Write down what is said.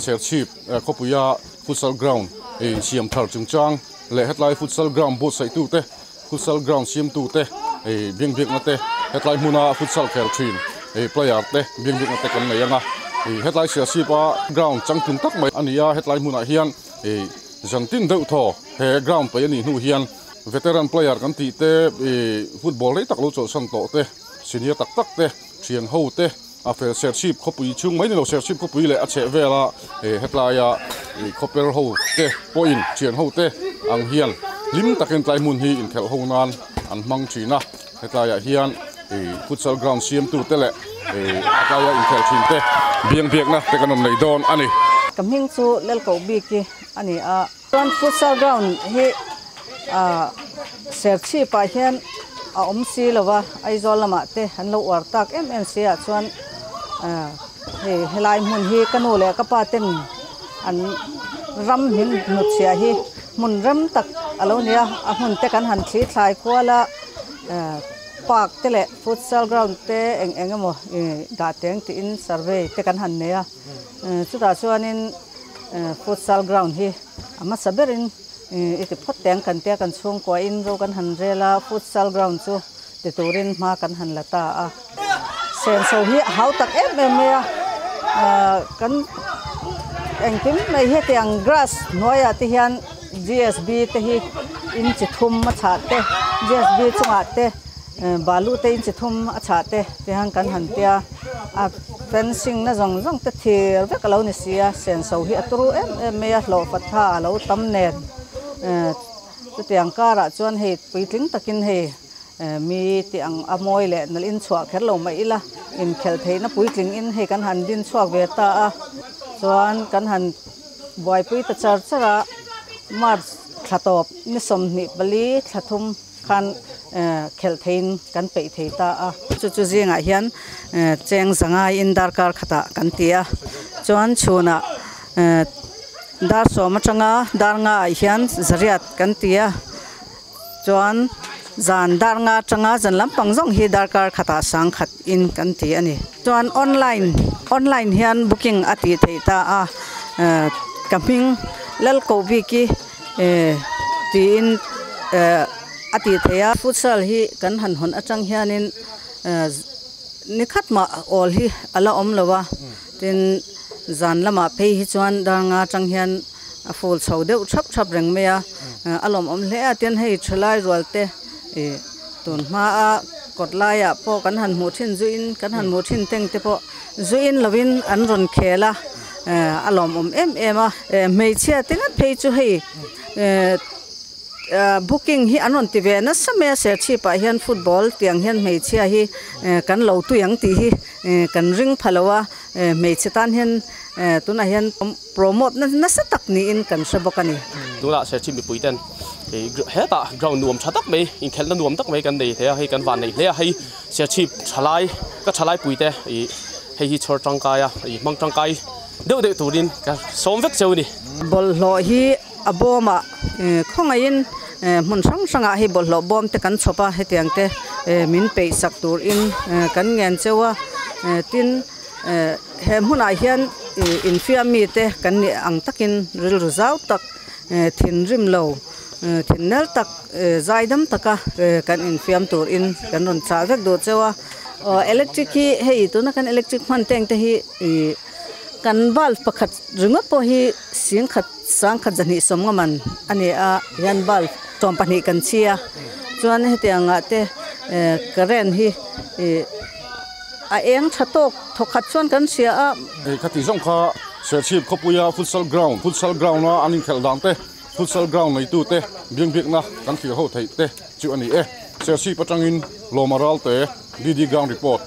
Serchhip khawpuia futsal ground siam thar chungchang leh hetlai futsal ground buatsaih tute futsal ground siamtute biangbiakna te hetlai hmuna futsal khel thin player te biangbiakna te kan nei anga hetlai Serchhip a ground changtlung tak mai a ni a hetlai hmunah hian zantin deuh thaw he ground paih a nih hnu hian veteran player kan tih te football rei tak lo chawlhsan tawh te senior tak tak te thian ho te a fel Serchhip khawpui chhung mai ni lo Serchhip khawpui leh a chheh vela hetlaia khawper ho te pawhin thian ho te ang hian hlim takin tlai hmun hi inkhelh ho nan an hmang thin a hetlaiah hian futsal ground siamtu te leh a tlaia inkhelh thin te biangbiakna te kan rawn nei dawn a ni. Ka hming chu Lelkoh bik hi a ni a. Chuan futsal ground hi Serchhip ah hian a awm si lo va, Aizawl lamah te an lo uar tak em em si ah chuan hei helai hmun hi ka nu leh ka pa ten an ram hmin hnutchhiah hi hmun rem tak a lo ni a, a hmun te kan han thli thlai kual a park te leh futsal ground te eng eng emaw dah teng tiin survey te kan han nei a, chutah chuanin futsal ground hi a hmasa berin i ti phawt teng kan tia kan chhungkuain ro kan han rel a, futsal ground chu ti turin hma kan han la ta a. Senso hi a hau tak em em mai a, kan engkim mai hetiang grass hnuaiah te hian GSB te hi inchi thum a chhah te, GSB chungah te balu te inchi thum a chhah te ti hian kan han tia a fencing na zawng zawng te thir vek a lo ni si a, senso hi a turu em em mai a, hlawhfa tha a lo tam nen chutiang karah chuan hei puitling takin hei Mi tih ang a mawi leh nalh in chhuah kher lo mai ila, inkhelh theihna puitling in hei kan han din chhuak ve ta a, chuan kan han buaipui ta char char a, March thla tawp ni 24 thla thum khan khelh theiin kan peih thei ta a. Chu chu zingah hian cheng zangai in darkar khatah kan ti a, chuan chhunah dar sawm atanga dar nga ah hian zariat kan ti a. Chuan zan dar nga atanga zan lampang zawng hi darkar khatah sang khat in kan ti a ni. Chuan online online hian booking a tih theih ta a, ka hming Lalkohbiki tiin a tih theih a. Futsal hi kan han hawn atang hianin ni khat mah awl hi a la awm lo a, tin zan lamah phei hi chuan dar nga atang hian a ful chho deuh thap thap reng mai a, a lawmawm hle a tin hei thalai rual te ih tun hma a kawt laiah pawh kan han hmuh thin zuiin kan han hmuh thin teng te pawh zuiin lovin an rawn khel a a lawmawm em em a hmeichhia te ngat phei chu hei eh booking hi an rawn ti ve nasa mai a serchhip ah hian football tiang hian hmeichhia hi kan lo tui ang tih hi kan ring pha lo a hmeichhe tan hian tunah hian. Promote na nasa tak niin kan hre bawk a ni. Tunah Serchhip mipui ten hetah ground nuam tha tak mai, inkhelhna nuam tak mai kan nei thei a, hei kan van nei hle a, hei Serchhip thalai, ka thalai pui te ih hei hi chhawr tangkai a, ih hmang tangkai deuh deuh turin ka sawm vek cheu a ni. Bawlhhlawh hi a bawmah khawngaihin hmun hrang hrangah hei bawlhhlawh bawm te kan chhawp a, hetiang te min peih sak turin kan ngen cheu a, tin. He hmunah hian infiam mite kan nih ang takin rilru zau tak thinrim lo thinnel tak zaidam taka kan infiam turin kan rawn chah vek duh cheu a. Aw electric hi hei tuna kan electric hman teng te hi ih kan bulb pakhat ringawt pawh hi singkhat sangkhat zahnih sawmnga man a ni a hian bulb 12 kan chhi a chuan hetiangah te current hi ih. A eng tha tawk thawkhat chuan kan hria a. Hei khati zawng kha Serchhip khawpuia futsal ground, futsal ground a an inkhelh dan te, futsal ground neitu te biangbiakna kan thlir ho theih te chu a ni e. Serchhip atangin Lawma Ralte, DD Ground Report.